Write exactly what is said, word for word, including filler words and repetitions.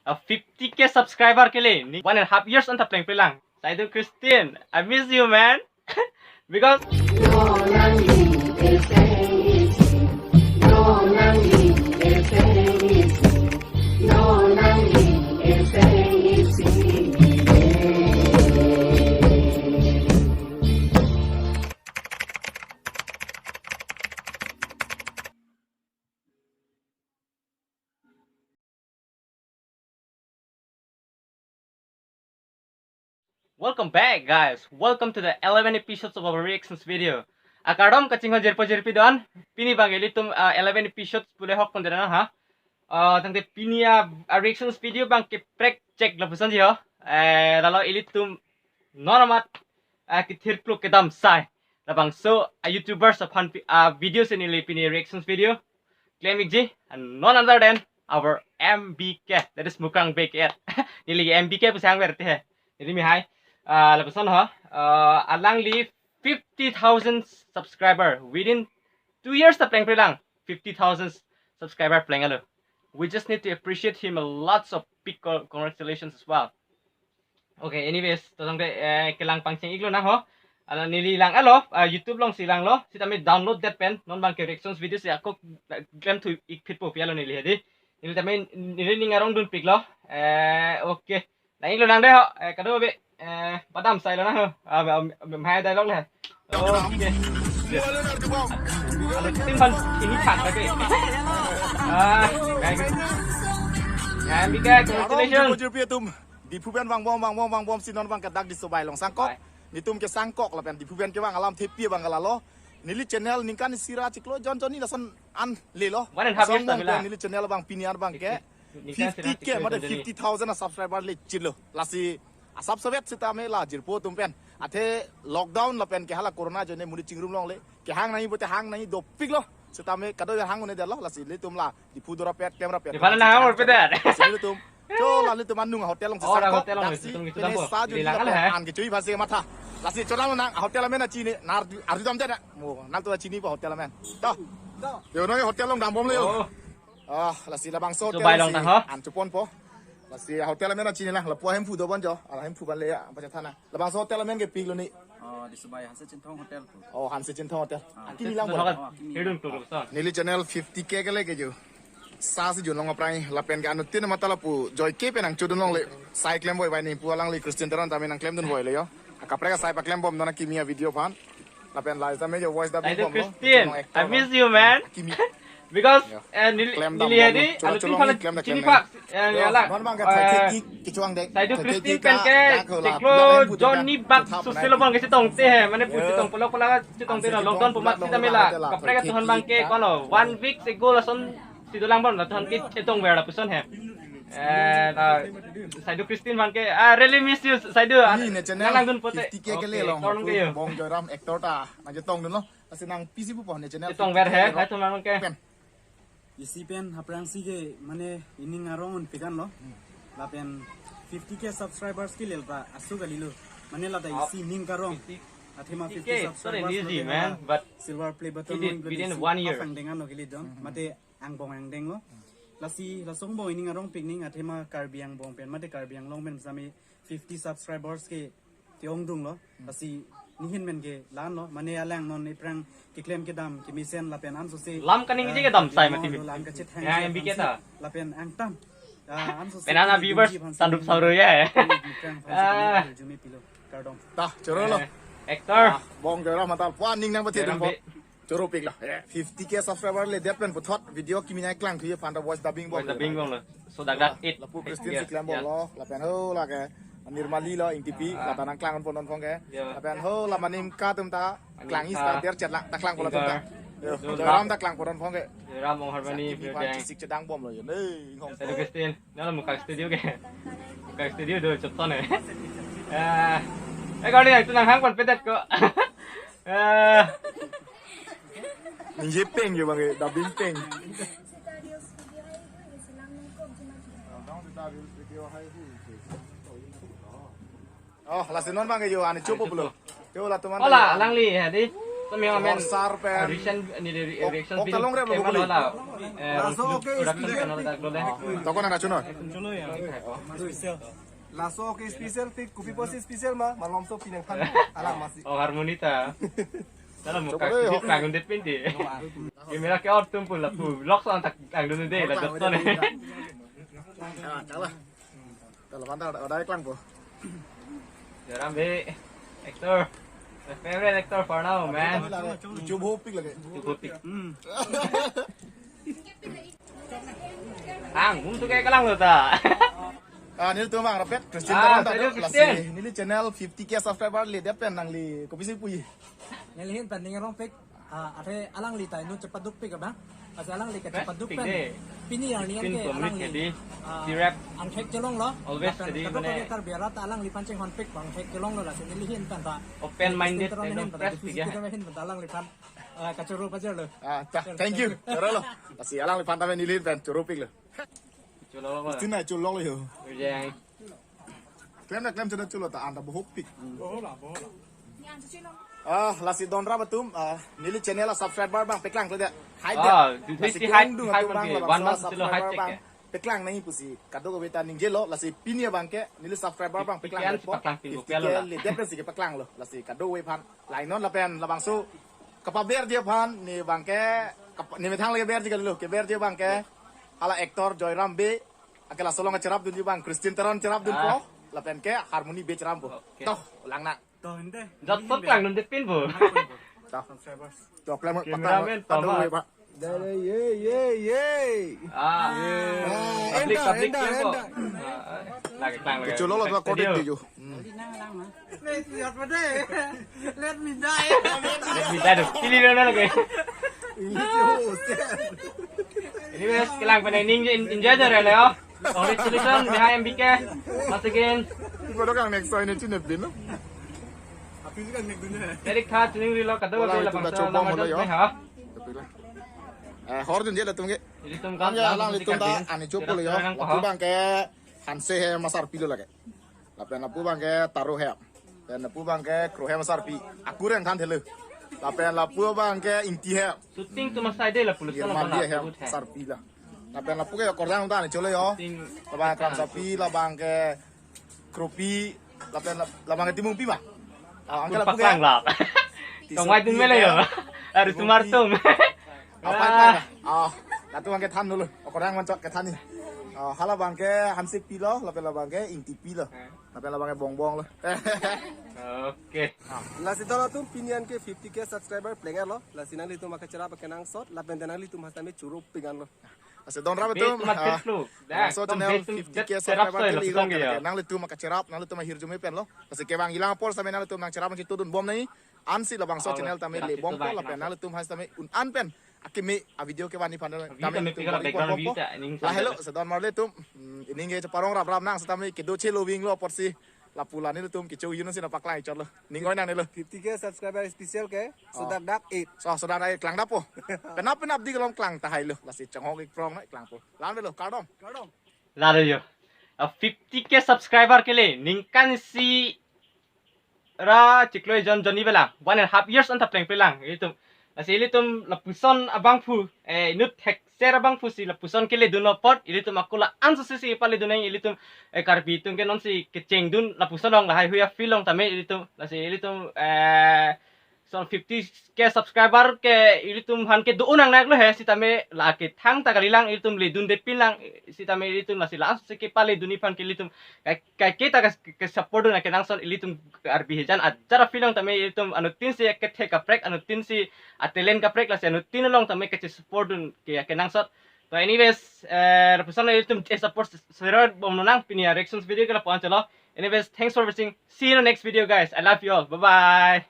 A fifty K subscriber ke le, ni one and a half years anta plengple lang. Saidu Christine, I miss you, man. Because Welcome back, guys. Welcome to the eleven episodes of our reactions video. Akardom kachinghon jirpo jirpi don. Pini abang ilitum, uh, eleven episodes pule hok pon dena ha. Uh, tangte pini a, a reactions video abang kaprek chek lapuson ji ho. Eh, lalo ilitum non amat, uh, kethirkluk kedam sai. Labangso a YouTubers aphan pi-, uh, video si neli pini reactions video klem-ikji, and none other than our M B K, that is Mukrang Bey Ket. Neli M B K pusi hangver te he. Neli mi hai. Ah, lapuson ho. Ah, alangli fifty thousand subscriber within two years ta plengple lang. Fifty thousand subscriber plenglo. We just need to appreciate him a lots of big co-, congratulations as well. Okay, anyways, to tangte, eh, kelang pangcheng-iklo nang ho. Ala neli lang alo, ah, YouTube alongsi langlo, sitame download det pen, non abang ke reactions video si ako, eh, klem thu-ik phitpo pi alo neli hedi. Neli tame, neli ning arong dunpiklo. Eh, okay. Lang-iklo nang de ho, eh, kado be, eh, padam sailo nang ho. Ah, be, um, um, hai dialogue le. Okay. Yes. Alo tim pan ini chak lagi. Ah, baik. Ya, Bika, congratulations. Diphu pen vangbom, vangbom, vangbom si non abang ke dak Disobai along sangkok. Hai. Netum ke sangkok lapen Diphu pen kevang alam thepi abang ke lalo. Neli channel ningkan isi ra chiklo jon jon ni lason an lelo. One and a half years ta mela. Neli channel abang pini an abang ke ningkan isi ra fifty K, chiklo mate jon jon ni. Fifty thousand a subscriber le chilo. Lasi asap sabet sitame la jirpo atum pen. Athe lockdown lapen ke hala corona ajoine monit chingrum longle. Kehang nangji pute hang nangji dopiklo. Sitame kado ya hang un-edetlo, lasi ilitum la Diphu do rapet, klem rapet. Di mana nang hang rapet det? Lasi ilitum. Cho la ilitum anung hotel alongsi sangkok. Oh, hotel along, daksi, ilitum, ilitum pine sangkok. Sa juni lang la kali, he? An kechui bhasi matha. Lasi chodam nang hotel amen chini, nar arjudam det na. Mo, nangtum chinipo hotel amen. To. Yo, nang hotel along dambomle yo. Oh. Ah, lasi labangso hotel alongsi an choponpo. Lasi hotel amen chini lang, lapu ahemphu dobom jo. Ala hemphu ban le ya, apa chatha na. Labangso hotel amen kepiklo ni. Oh, Disobai Hanse Chinthong Hotel pu. Oh, Hanse Chinthong Hotel. Ah. Kimi lang bo. Oh, kimi. Hidung tuh, Sir. Neli channel fifty K kele ke jo. Sa si jun long aphrang lapen ke anuttin matha lapu Joy K pen nangchodun longle. Sai klem boi bai ni pu alangli Christian Teron tame nangklemdun boilo yo. Akaprek asai paklembom dona kimi a video aphan. Lapen la sitame jo voice dubbing bomlo. Saidu Christine, I miss you, man. Kimi. Because, eh, neli, neli hedi, anu tin phala chini pak, eh, Saidu Christine pen ke chiklo jon ni bak soselo abang ke chetongte he, mane pu chetong polok polok chetongte lo, lockdown pu mat sitame la. Kaprek atum abang ke kono, one week ago lason si dolang abang, latum ke chetongver lapuson he. Eh, Saidu Christine abang ke, ah, really miss you, Saidu. Neli channel nang langdun pote. Fifty K kele long, actor ke yo. Bong Joyram actor ta nangchetongdunlo. Lasi nang pisi pupo ne channel chetongver he, hai thom nang ke. Pen. Isi pen aphrangsi ke mane ining arong un pikan lo. Hmm. Lapen fifty K subscribers ke lel ta asu kali lo. Mane la ta isi ning karong. Fifty, athema fifty K, fifty subscribers sorry, lo easy, man, but silver play button he did within one year. Afang dengan lo kili don. Hmm. Mate angbong angdeng lo. Lasi lason angbong ining arong pikning athema Karbi angbong pen mate Karbi Anglong pen sami fifty subscribers ke tiong dung lo. Lasi nihin men ke lan lo, mane alang non iphrang keklem kedam kemesen lapen ansose, lam kaningje, eh, kedam sai mati lo, lam kachethang ya, si M B K aphan ta. Lapen angtan. Ah, ansose pen ana viewers aphan si sandup sauro ya. Iphrang aphan si ah, kami jumi pilo. Kardom. Ta, choro lo. Eh, actor. Ah, Bong Joyram matha puan ning nang pati Joyram dong po. Be. Choro piklo. Eh, fifty K subscriber le det pen puthot video kimi nai klang thuye aphan ta voice dubbing bom. Voice dubbing bomlo. So dak dak it. Lapu Christine si klem bomlo. Lapen ho lake Nirmali lo Ingtipi, ah, lata nangklang pon non phong ke. Ya. Lapen ho la Manim Ka atum ta Manim Ka. Klang is ta der chet la ta klang pon atum ta. Yo, Joyram ta klang pon non phong ke. Joyram Mong Harmony, kimi aphan chisik chedang bomlo yo. Nei, hong. Saidu Christine. Nang Mukrang Studio ke. Mukrang Studio do chot ton he. Eh, eh, kali itu nang hang pon pedet ko. Eh. Ningje peng jo abang ke, dubbing peng. Oh, lasi non abang ke jo, ani chopo pulo. Jo la teman. Hola, alangli, hedi. Kami amen Horsar pen. Reaction ni re- reaction Ok, video talong re, kema bubuli. Lola. Eh, Laso, okay, production speaker. Channel dak lo deh. Toko na chuno. Laso ke special tik kopi posi special ma, malom so pinang than alang masi. Oh, harmoni ta. Dalam muka Coba deh, sisi yo. Panggung depin deh. Camera ke or tumpul lapu. Vlog so antak angdun deh la jot to ne. Ah, kalah. Kalau pantar ada ada iklan po. Joyram Bey, actor. My favorite actor for now, man. Lucu bopik lagi. Lucu bopik. Hmm. Ang, um tu kayak kalang lo ta. Ah, nelitum bang Rapet, Christian Ah, Teron ta saya do, Christian. Lasi neli channel fifty K subscriber le dia pen nangli kopisi puji. Neli ahin pen ning arongpik, ah, ate alangli ta inut chepadukpik abang. Ase alangli ke chepaduk pen. Deh. Pini arni Christian ke community alangli, jadi ah, direct angthek chelonglo. Always lapen jadi kadokave mane Karbi arat ta alangliphan chinghonpik angthek chelonglo lasi neli ahin pen ta. Open minded, Christian Teron ekdom ahin pen ta, fresh Christian ya. Teron ahin pen ta alangliphan, ah, kachoro pajar lo. Ah, ta, thank you. Choro lo. Lasi alangliphan ta neli ahin pen choropik lo. Choro lo. Christian na choro lo yo. Ujeng. Klem na klem choro choro ta anta bohopik. Bohola, bohola. Ah, lasi don rap atum, ah, neli channel a subscriber bang peklang tuh deh. Hai deh. Ah, lasi hi, klang dung hi, atum bang hi, labang one month so chalo, hi, subscriber check bang ya. Peklang nangji pusi. Kadokave ta ningjelo, lasi pini abang ke, neli subscriber bang peklang. Ipian si po. Peklang pin fifty K pelo la. Le dia pen si kepeklang lo, lasi kadokave aphan. Lainon lapen labangso kapaberji aphan, ne bang ke, kap- ne methang lagi berji kali lo, keberji abang ke, hala actor Joyram Bey, ake laso along cherapdunji bang, Christian Teron cherapdun Ah. po, lapen ke harmoni Bey cherap po. Oke. Toh, lang na. Toh, ente. Jat pon klang nun depin po. Toh. Subscribers. Toh, klang Cameraman patang, patang Thomas. Wei, Pak. Dah, dah, ye, ye, ye. Ah. Ye. Ah, public, enter, public enter, tempo. Enter. Ah, lagi klang lagi. Kecuali lo, Studio. Kodik di ju. Hmm. Let me out today. Let me die. Let me die dong. Pilih dong lagi. Ini ju, set. Anyways, klang pen ning enjoy aja ya, Leo. Congratulations, Bihai M B K. Once again. Ibu dong next time ini cine bin lo. Aku juga next dunia. Jadi kha chiningri lo kadokave Wala, la itu bangsa dah coba nama mulai, dot ya. Bihai. Betul lah. Eh, hor dun je latum ke. Ilitum kan Ang ya, alanglitum ta, ani chopo lo yo. Lapu abang ke Hanse hem asarpi lo lake. Lapen lapu abang ke Taro hem. Lapen lapu abang ke Kro hem asarpi. Akur yang than thelo. Lapen lapu abang ke Ingti hem. Shooting tu masai de lapu lo Girma sana dia hem sarpi la. Lapen lapu ke Kordang ta ani cholo yo. Shooting Labang Kram sarpi, labang ke Kropi, lapen lab- labang ke Timungpi ma. Ah, angke lapu ke Paklang la. Tisarpi Tongwai dun mele yo. Harus Timungpi. Tumartum. Apa apa? Ah, latum angke than dulu. Kordang mancok ke than ni. Ah, hala abang ke Hansepi lo, lapen labang ke Ingtipi lo. Lapen labang ke Bongbong lo. Oke. Lasi don atum pini an ke fifty K subscriber pleng lo. Lasi nanglitum akecherap akenangsot, lapen nanglitum hastame choro pigan lo. Lasi don rap atum, ah, Laso channel fifty K subscriber ke lirok ya. Nanglitum akecherap, nanglitum ahirjume pen lo. Lasi kevang ilang apor same nanglitum nangcherap nangchitudun bom nai. Ansi labangso channel tame lebom po lapen nanglitum hastame un an pen akeme a video kevan ni phan tame nanglitum bor-i pon po. Lahelo, lasi don marli atum. Hmm, ining ke cheparong rap rap nang setame kedo chelo ving lo apotsi. Lapu la nelitum kecho yun si nangpaklang chot lo. Ning oi nangnelo. Fifty K subscriber special ke. Oh. Sodak dak eight. So, sodak dak eight klang dapo. Penap penap di kelom klang tahai lo. Lasi chonghok ik prong na klang po. Lang delo, kardom. Kardom. Lalo yo. A fifty K subscriber ke le ningkan isi ra chiklo jon jon ni belang. One and a half years anta pleng pelang. Ilitum. Lasi ilitum lapuson abangphu. Eh, inut hek ser abangphu si lapuson keledun apot, ilitum akula anso si si paledun nang ilitum, eh, Karbi atum ke non si kechengdun lapuson along lahai hui a-feel along tame ilitum, lasi ilitum, eh, so fifty K subscriber ke ilitum aphan kedo-o nang nak lo he, sitame la kethang ta kalilang ilitum ledunde pinlang, sitame ilitum lasi la anso si kepaledun aphan ke ilitum kai- kaiketa ke- kesupport dun akenangsot ilitum Karbi hejan ajat a-feel along tame ilitum anuttin si kethe kaprek, anuttin si a-talent kaprek, lasi anuttin along tame keche-support dun ke akenangsot. To anyways, eh, lapuson ilitum je-support serar bom nang pini a-reactions video ke lapu-an chalo. Anyways, thanks for watching. See you in the next video, guys. I love you all. Bye bye.